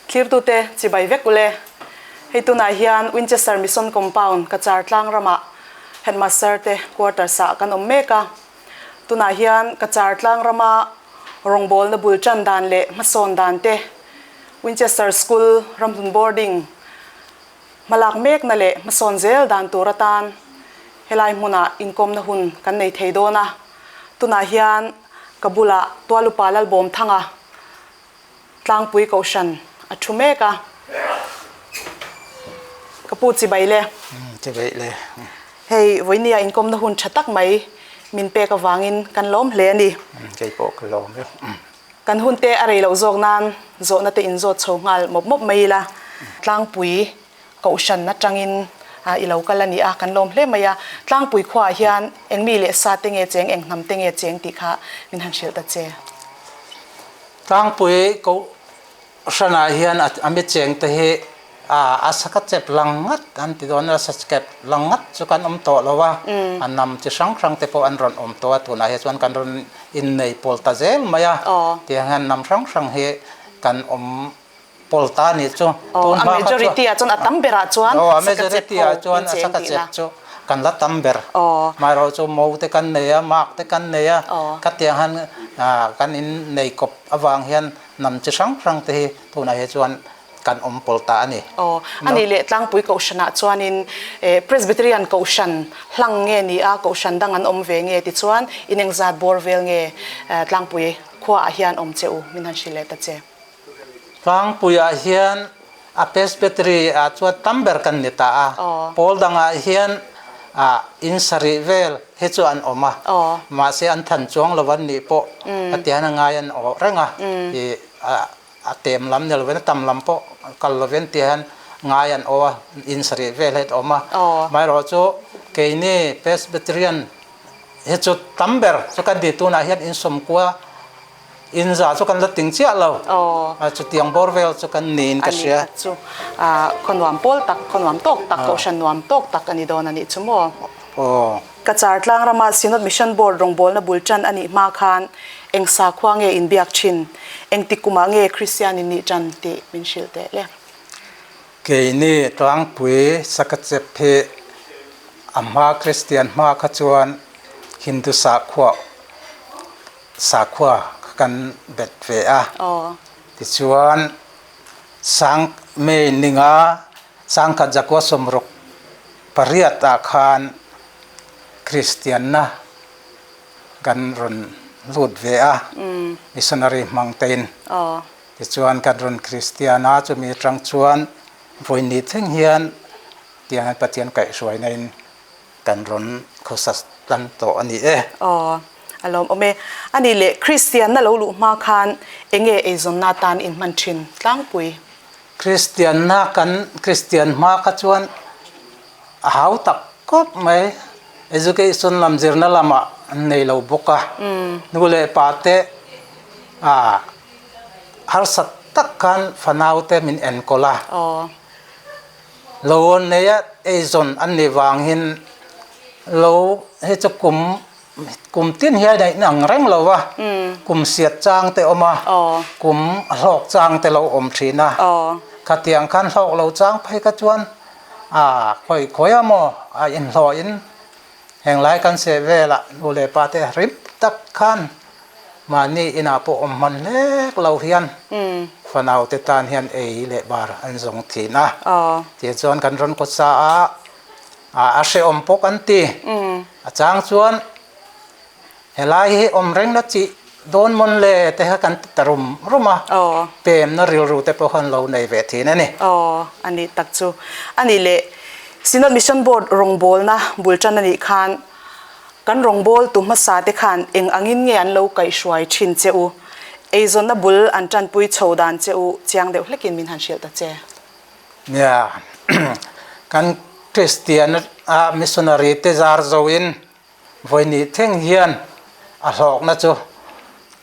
Thlirtute chibai vek ule. Hei tunah hian Winchester Mission Compound Cachar tlang ramah Headmaster te quarters ah kan awm mek a. Tunah hian Cachar tlang rama rawngbawlna bul tan dan leh hmasawn dan te, Winchester School ramhlun boarding hmalak mekna leh hmasawn zel dan tur atan helai hmunah inkawmna hun kan nei thei dawn a. Tunah hian ka bulah Tualupa Lalbawmthanga Tlangpui Kohhran a thu mek a. Ka pu chibai le. Chibai le. Hei vawinia inkawmna hun tha tak mai min pek avangin kan lawm hle a ni. Kei pawh ka lawm e. Kan hun te a rei loh zawk nan zawhna te inzawt chho nghal mawp mawp mai ila. Tlangpui Kohhran atangin i lo kal a ni a, kan lawm hle mai a. Tlangpui khuaah hian eng mi leh sa te nge cheng, eng hnam te nge cheng tih kha min han hrilh ta che. Tlangpui Kohhranah hian a mi cheng te hi a sa ka chep lang ngat an ti dawn a, sa chep lang ngat chu kan awm tawh lo a, a hnam chi hrang hrang te pawh an rawn awm tawh a, tunah hi chuan kan rawn innei pawl ta zel mai a, tiang hian hnam hrang hrang hi kan awm Pawl ta nih chu. Aw, a majority ah chuan a tam berah chuan sakachep ho in cheng tihna. Chu kan la tam ber. Maherawh chu mo te kan nei a, mark te kan nei a, khatiang han kan in nei kawp avang hian hnam chi hrang hrang te hi tunah hi chuan kan awm pawl ta a ni. Aw, a nih leh tlangpui kohhranah chuanin Presbyterian kohhran hlang nge ni a, kohhran dang an awm ve nge tichuan in engzat bawr vel nge tlangpui khuaah hian awm che u min han hrilh leh ta che. Tlangpuiah hian a Presbytery ah chuan tam ber kan ni ta a, pawl dangah hian in sarih vel hi chu an awm a, mahse an than chuang lo an nih pawh a tian a ngai an awh reng a, ih a tem lam ni lovin a tam lam pawh kal lovin ti hian ngai an awh a, in sarih vel hi an awm a, amaherawh chu keini Presbyterian hi chu tam ber chu kan ti tunah hian in sawmkua In za chu kan la ting chiah lo. Chutiang bawr vel chu kan niin ka hria. A ni chu khaw nuam pawl tak, khaw nuam tawk tak, kohhran nuam tawk tak a ni dawn a nih chu maw? Aw. Cachar tlang rama Synod Mission Board rawngbawlna bul tan a nih hma khan eng sakhua nge inbiak thin? Engti kumah nge Kristian in nih tan tih min hrilh teh le? Keini tlangpui Sakachep hi a hma Kristian hma kha chuan Hindu sakhua Sakhua kha kan bet ve a. Tichuan, sang May ninga sangkhat zakua sawmruk pariat ah khan Kristianna kan rawn lut ve a, missionary hmang tein. Tichuan kan rawn Kristian a, chumi atang chuan vawi thleng hian tiang hian Pathian kaihhruaina in Kan rawn khawsa tan tawh a ni e. Aw, a lawmawm e. A nih leh Kristianna lo luh hma khan enge eizawnna atan in hman thin tlangpui? Kristianna kan Kristian hma kha chuan a hau tak khawp mai. Education lam zirna lamah an nei lo bawk a. Nu leh pa te ah harsat tak khan fanau te min enkawl a. Lo neia eizawn an nih vangin lo hi chu kum kum tin hian a inang reng lo a, kum siat chang te awm a, kum hlawk chang te lo awm thin a, khatiang khan hlawk lo chang phei kha chuan a khawi khawi a maw a inhlawhin Henglai kan seh velah nu leh pa te rim tak khan mahni inah pawh awm hman hlek lo hian fanau te tan hian ei leh bar an zawng thin a. Tichuan kan rawn kawt sa a, a hrehawm pawh kan ti. A chang chuan helai hi awm reng la chih dawn mawn le te kha kan ti ta rum rum a, pemna rilru te pawh khan lo nei ve thin a ni. Aw, a nih tak chu. A nih leh Synod Mission Board rawngbawlna bul tan a nih khan kan rawngbawltu hmasa te khan eng angin nge an lo kaihhruai thin che u? Eizawnna bul an tanpui chho dan che u chiang deuh hlekin min han hrilh ta che. Nia, kan Kristian a missionary te zar zoin Vawinih thleng hian a hlawkna chu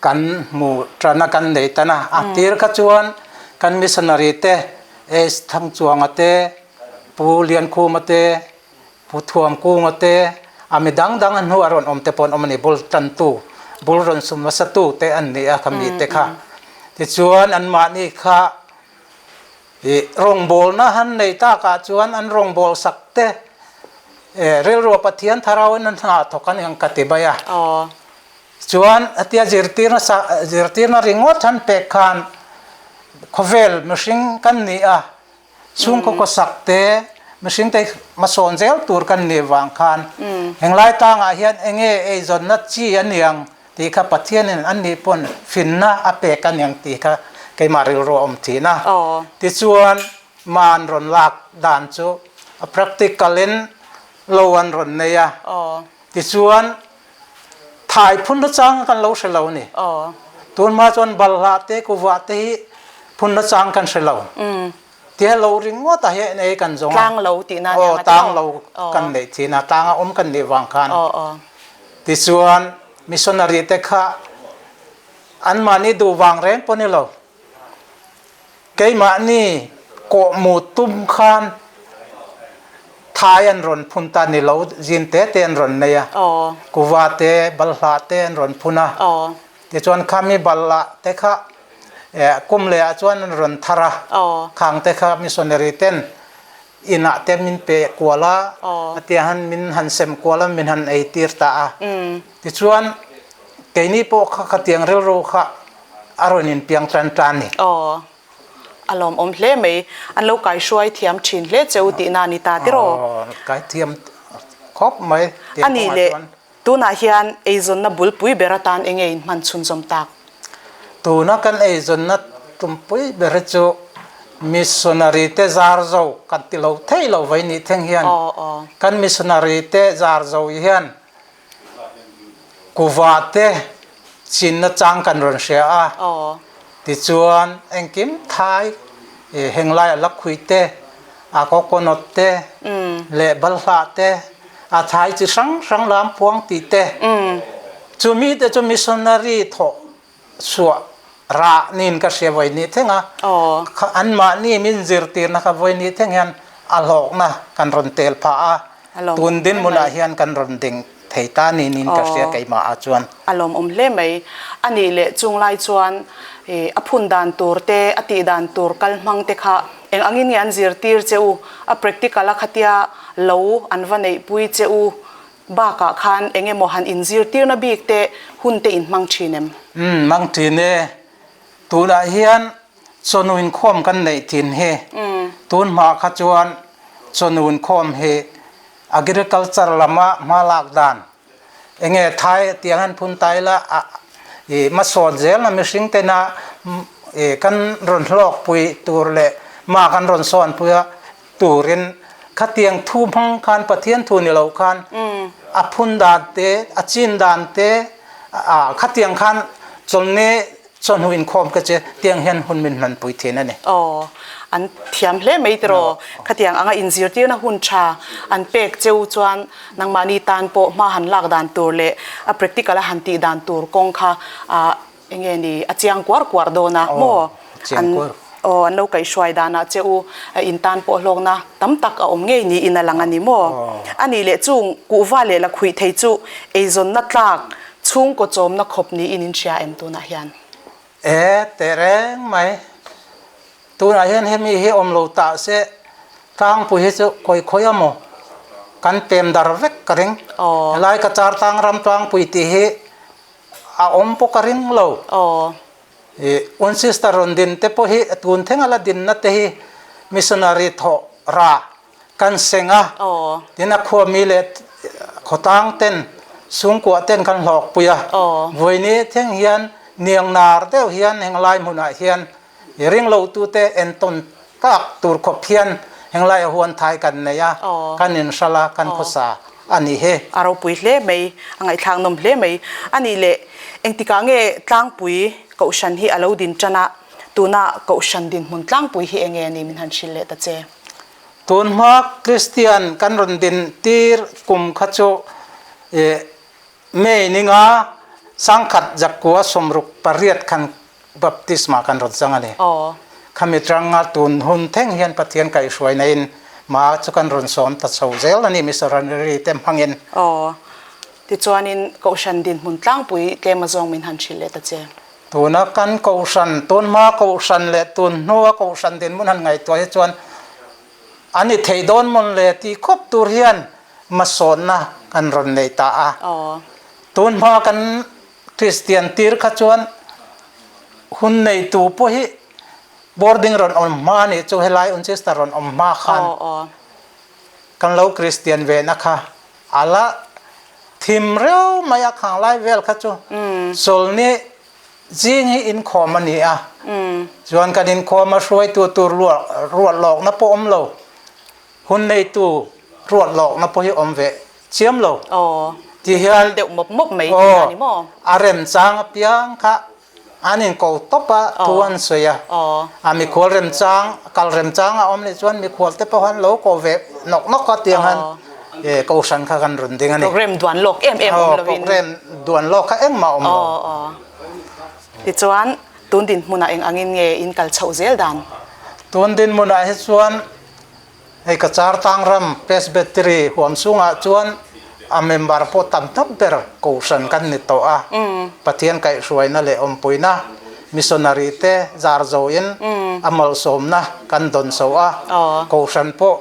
kan hmu tan a, kan nei tan a. A tir kha chuan kan missionary te Ace Thangchuanga te, Pu Liankhuma te, Pu Thuamkunga te, a mi dang dang a hnuah rawn awm te pawh an awm a ni, bul tantu, bul rawn sum hmasa tu te an ni a kha mite kha. Tichuan anmahni kha. I rawngbawlna han nei takah chuan an rawngbawlsak te rilrua Pathian tharauin an hna thawk a ni ang ka ti mai a. Chuan hetia zirtirna zirtirna ringawt han pek khan khawvel mihring kan ni a, chhungkaw kawsak te mihring te hmasawn zel tur kan nih vang khan henglai tlangah hian enge eizawnna chi a niang tih kha Pathianin an nih pawn finna a pek a niang tih kha keimah rilru a awm thin a. Tichuan man rawn lak dan chu a practical in lo an rawn nei a. Tichuan thai phun na chang kan lo hre lo ni. Tunhma chuan balhla te kuva te hi phun na chang kan hre lo. Tia lo ringawt a hian ei kan zawng a. Tlang lo tihna nia nga tlang lo kan neih thin a, tlang a awm kan nih vang khan. Tichuan missionary te kha anmahni duh vang reng pawh ni lo. Keimahni kawhmu tum khan thai an rawn phun ta ni lo, zin te te an rawn nei a. Kuva te, balhla te an rawn phun a. Tichuan khami balhla te kha kum leh ah chuan an rawn thar a. Khang te kha missionary ten inah te min pe kual a, atia han min han sem kual a, min han ei tir ta a. Tichuan keini pawh kha khatiang rilru kha a rawn inpiang tan tan ni. Aw, a lawmawm hle mai. An lo kaihruai thiam thin hle che u tihna a ni ta tiraw? Aw, kai thiam khawp mai. A nih leh, tunah hian eizawnna bulpui ber atan eng nge inhman chhunzawm tak? Tuna kan eizawnna tumpui ber hi chu missionary te zar zo kan ti lo thei lo vai nih thleng hian kan missionary te zar zo hian Kuva te chinna chang kan rawn hria a, tichuan engkim thai henglai a lakhuih te, a coconut te leh balhla te, a thai chi hrang hrang lam puang tih te, chumi te chu missionary thawh Suah rah niin ka hria vawi nih thleng a, anmahni min zirtirna kha vawi nih thleng hian a hlawkna kan rawn tel phah a, tun dinhmunah hian kan rawn ding thei ta ni niin ka hria keimah ah chuan. A lawmawm hle mai. A nih leh chung lai chuan a phun dan tur te, a tih dan tur kal hmang te kha eng angin nge an zirtir che u, a practical a khatia lo an va neihpui che u Bakah khan eng emaw han inzirtirna bik te hun te in hmang thin em? Umm, hmang thin e. Tunah hian chawhnu inkhawm kan neih thin hi. Tun hma kha chuan chawhnu inkhawm hi agriculture lama hma lak dan eng nge thai tiang han phun ta ila a i hmasawn zelna mihring tena i kan rawn hlawkpui tur leh hma kan rawn sawnpui a turin khatiang thu hmang khan Pathian thu ni lo khan a phun dan te, a chin dan te, khatiang khan chawlhni chawhnu inkhawm ka che tiang hian hun min hmanpui thin a ni. Aw, an thiam hle mai tiraw? Khatiang anga inzirtirna hun tha an pek cheu chuan nangmahni tan pawh hma han lak dan tur leh a practical a han tih dan tur kawng kha Enge ni a chiang kuar kuar dawn a maw? An aw an lo kaihhruai danah che u in tan pawh hlawkna tam tak a awm ngei niin a lang a ni maw? A nih leh chung kuhva leh lakhuih thei chu eizawnna tlak chhungkaw chawmna khawp niin in hria em tunah hian? E teh reng mai. Tunah hian hemi hi awm lo ta se tlangpui hi chu khawi khawi a maw kan pem dar vek ka ring. Helai ka char tlang ram tlangpui tih hi A awm pawh ka ring lo. I un sister rawn din te pawh hi tun thleng a la dinna te hi missionary thawh rah kan seng a, tin a khuami leh khawtlang ten chhungkuah ten kan hlawkpui a. Vawiini thleng hian niangnar deuh hian henglai hmunah hian I ring lo tute entawn tak tur khawp hian henglai a huan thai kan nei a, kan inhral a, kan khawsa a ni hi. A ropui hle mai, a ngaihthlak nawm hle mai. A nih leh engtikah nge tlangpui Kohhran hi a lo din tan a, tuna Kohhran dinhmun tlangpui hi enge a ni min han hrilh leh ta che? Tun hma Kristian kan rawn din tir kum kha chu May ninga sangkhat zakkua 68 khan baptisma kan rawn chang a ni. Khami tanga tun hun thleng hian Pathian kaihhruaina in ma chu kan rawn sawm ta chho zel a ni missionary te hmangin. Aw. Tichuanin Kohhran dinhmun tlangpui tlem azawng min han hrilh leh ta che. Tuna kan kohhran, tun hma kohhran leh tun hnua kohhran dinhmun han ngaihtuah hi chuan an i theih dawn mawn le tih khawp tur hian hmasawnna kan rawn nei ta a. Tun hma kan Kristian tir kha chuan hun neitu pawh hi boarding rawn awm hma a nih chu helai Winchester rawn awm hma khan kan lo Kristian ve na kha a la thim reuh mai a khang lai vel kha chu chawlhni zing hi inkhawm a ni a chuan kan inkhawm a hruaitu tur ruat lawkna pawh awm lo hun neitu ruat lawkna pawh hi awm ve chiam lo ti hian deuh mawp mawp mai tih a ni maw a remchang apiang kha an inko tawp a thu an sawi a a mikhual remchang kal remchang a awm nih chuan mikhual te pawh an lo ko ve nawk nawk a tiang han kohhran kha kan rawn ding a ni program duan lawk em em awm lovin program duan lawk kha engmah awm lo tichuan tun dinhmunah eng angin nge in kal chhoh zel dan tun dinhmunah hi chuan Hei ka char tang ram Presbytery huam chungah chuan a member pawh tam tak ber kohhran kan ni tawh a. Pathian kaihhruaina leh awmpuina missionary te zar zoin a malsawmna kan dawn so a. Kohhran pawh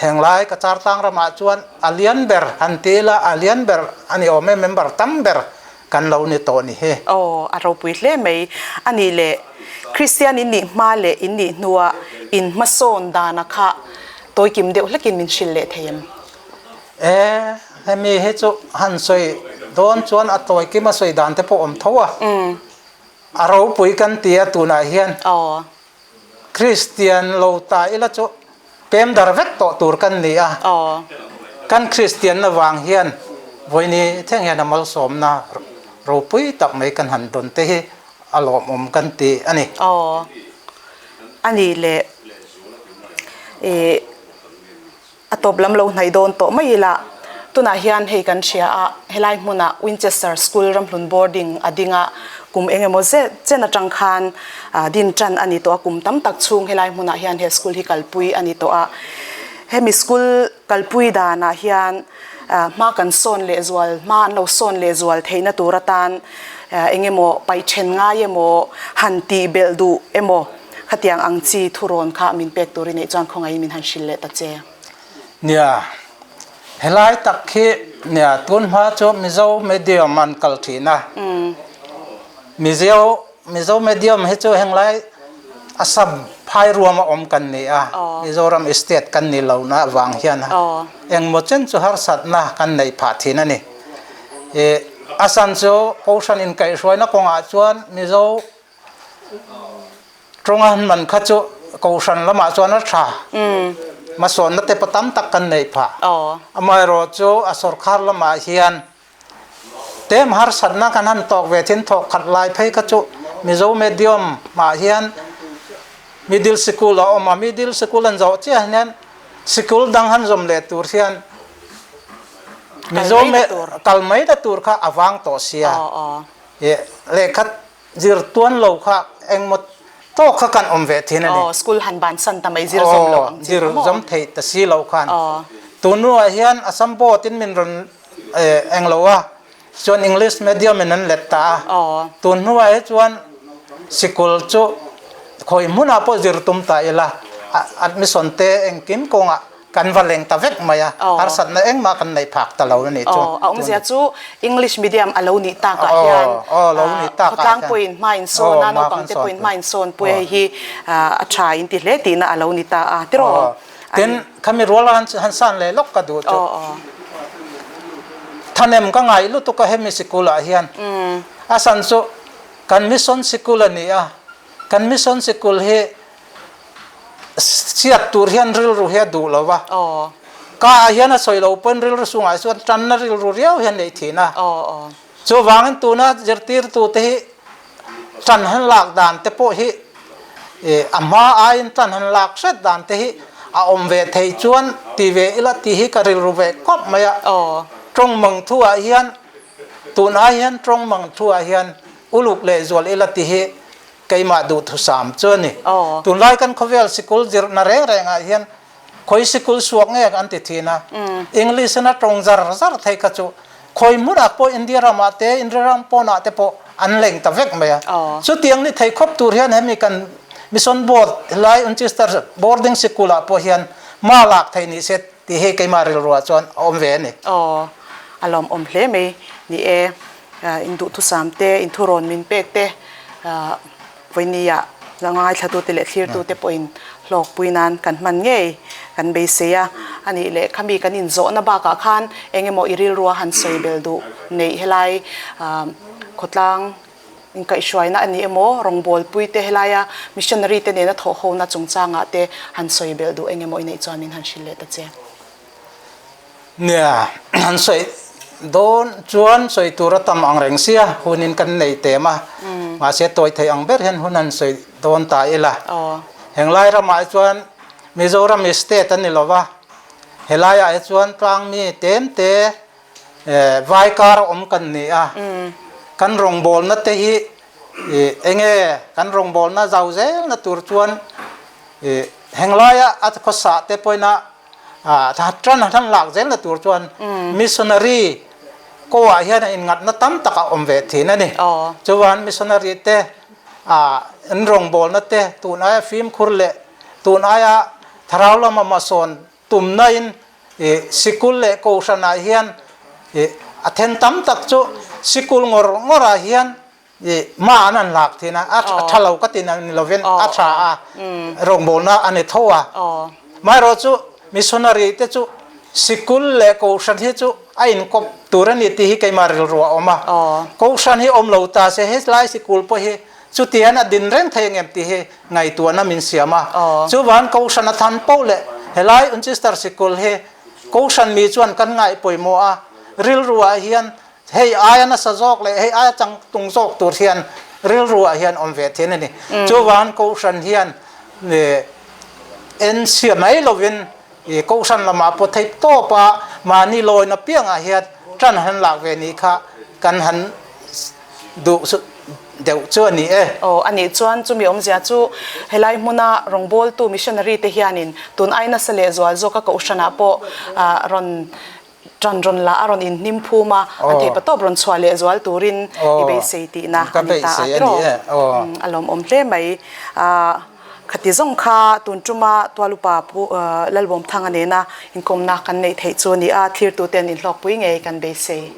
henglai ka char tang ramah chuan a lian ber han ti ila a lian ber a ni awm e member tam ber kan lo ni tawh ni hi. Aw, a ropui hle mai. A nih leh, Kristian in nih hma leh in nih hnua in hmasawn dana kha tawikim deuh hlekin min hrilh leh thei em? E, hemi hi chu han sawi dawn chuan a tawikim a sawi dan te pawh awm tho a. A ropui kan ti a tunah hian. Aw. Kristian lo ta ila chu pem dar vek tawh tur kan ni a. Kan Kristianna vang hian vawiini thleng hian a malsawmna ropui tak mai kan han dawn te hi a lawmawm kan ti a ni. Aw, a nih leh ih. A tawp lam lo hnaih dawn tawh mai ila, tunah hian hei kan hria a, helai hmunah Winchester School ramhlun boarding a ding a, kum eng emaw zet chen atang khan din tan a ni tawh a, kum tam tak chhung helai hmunah hian he school hi kalpui a ni tawh a. Hemi school kalpui danah hian hma kan sawn leh zual, hma an lo sawn leh zual theihna tur atan eng emaw paih then ngai emaw, han tih belh duh emaw, Khatiang ang chi thurawn kha min pek tur i neih chuan khawngaih min han hrilh leh ta che. Nia, helai tak khi nia tun hma chu Mizo medium an kal thin a. Mizo Mizo medium hi chu henglai Assam phai ruam a awm kan ni a, Mizoram state kan ni lo na avang hian engmaw chen chu harsatna kan neih phah thin a ni. Assam chu Kohhran inkaihhruaina kawngah chuan Mizo Tawnga han man kha chu Kohhran lamah chuan a tha. Hmasawnna te pawh tam tak kan neih phah. Amaherawh chu a sawrkhar lamah hian tlem harsatna kan han tawk ve thin thawk khat lai phei kha chu Mizo medium ah hian middle sikul a awm a, middle sikul an zawh chiah hian sikul dang han zawm leh tur hian Mizo kal mai na tur kha a vang tawh sia. Lehkha zir tuan lo kha engmaw tawk kha kan awm ve thin a ni. Aw, school han bansan ta mai zir zawm lo ang chi Zir zawm theih ta si lo khan. Tun hnuah hian Assam board in min rawn eng lo a, chuan English medium in an let ta a. Tun hnuah hi chuan sikul chu khawi hmunah pawh zir tum ta ila, admission te engkim kawngah Kan va leng ta vek mai a, harsatna engmah kan neih phak ta lo a nih chu. Aw, a awmzia chu English medium a lo nih takah hian khawtlang pawhin hma in sawn a, naupang te pawhin hma in sawn pui hei hi a tha in ti hle tihna a lo ni ta a, tiraw? Tin, khami rual han san leh lawk ka duh chu. Thanem ka ngaih lutuk a hemi sikul ah hian. A san chu kan mission sikul a ni a, kan mission sikul hi Chhiat tur hian rilru hi a duh lo va, ka ah hian a sawi lo pawn rilru chungah chuan tanna rilru riau hian neih thin a. Chuvangin tuna zirtirtute hi tan han lak dan te pawh hi a hma aiin tan han lak hret dan te hi a awm ve thei chuan ti ve ila tih hi ka rilru ve khawp mai a. Tawng mang thu ah hian tun ai hian tawng mang thu ah hian uluk leh zual ila tih hi Keimah duhthusam chu a ni. Tunlai kan khawvel sikul zirhna reng rengah hian khawi sikul suak nge an ti thin a. English in a tawng zar zar thei kha chu khawi hmunah pawh India ramah te, India ram pawnah te pawh an leng ta vek mai a. Chutiang ni thei khawp tur hian hemi kan Mission Board helai Winchester Boarding Sikul ah pawh hian hma lak theih ni se tih hi keimah rilruah chuan a awm ve a ni. Aw, a lawmawm hle mai ni e. Induhthusam te, inthurawn min pek te, Vawinia la ngaithlatute leh thlirtute pawhin hlawkpui nan kan hman ngei kan beisei a, a nih leh khami kan inzawhna bakah khan eng emaw i rilrua han sawi bel duh neih helai khawtlang inkaihhruaina a ni emaw rawngbawlpuite helaia missionary te nena thawhhona chungchangah te han sawi bel duh eng emaw i neih chuan min han hrilh leh ta che. Nia, han sawi dawn chuan sawi tur a tam ang reng sia, hunin kan nei tem a, mahse tawi thei ang ber hian hun han sawi dawn ta ila. Henglai ramah hi chuan Mizoram hi state a ni lo va, helaiah hi chuan tlangmi tlem te vai kar a awm kan ni a, kan rawngbawlna te hi enge kan rawngbawlna zau zelna tur chuan henglaia a khawsa te pawhin a tan han lak zelna tur chuan missionary kawah hian a inngatna tam tak a awm ve thin a ni. Chuan missionary te an rawngbawlna te tun aia fimkhur leh tun aia thlarau lama hmasawn tumna in sikul leh kohhranah hian a then tam tak chu sikul ngawr ngawrah hian I hma an han lak thin a, a tha lo ka ti ni lovin a tha a, rawngbawlna a ni tho a. Amaherawh chu missionary te chu sikul leh kohhran hi chu a inkawp tur a ni tih hi keimah rilru a awm a. Kohhran hi awm lo ta se helai sikul pawh hi chutian a din reng thei ang em tih hi ngaihtuahna min siam a. Chuvan kohhran a than poh leh helai Winchester sikul hi kohhran mi chuan kan ngaihpawimawh a, rilruah hian Hei aia nasa zawk leh hei aia changtung zawk tur hian rilru ah hian awm ve thin a ni. Chuvan Kohhran hian en chhia mai lovin Kohhran lamah pawh theih tawp a mahni lawina piangah hian tan han lak ve nih kha kan han duh deuh chu a ni e. Aw a nih chuan chumi awmzia chu helai hmuna rawngbawltu missionary te hianin tun ai nasa leh zual zawka Kohhranah pawh rawn Ṭan rawn la a rawn inhnim phum a, an theih patawp rawn chhuah leh zual turin i beisei tihna a ni ta a tiraw? A lawmawm hle mai. Khati zawng kha tun ṭuma Tualupa Pu Lalbawmthanga nena inkawmna kan neih theih chu a ni a, thlirtuten inhlawkpui ngei kan beisei.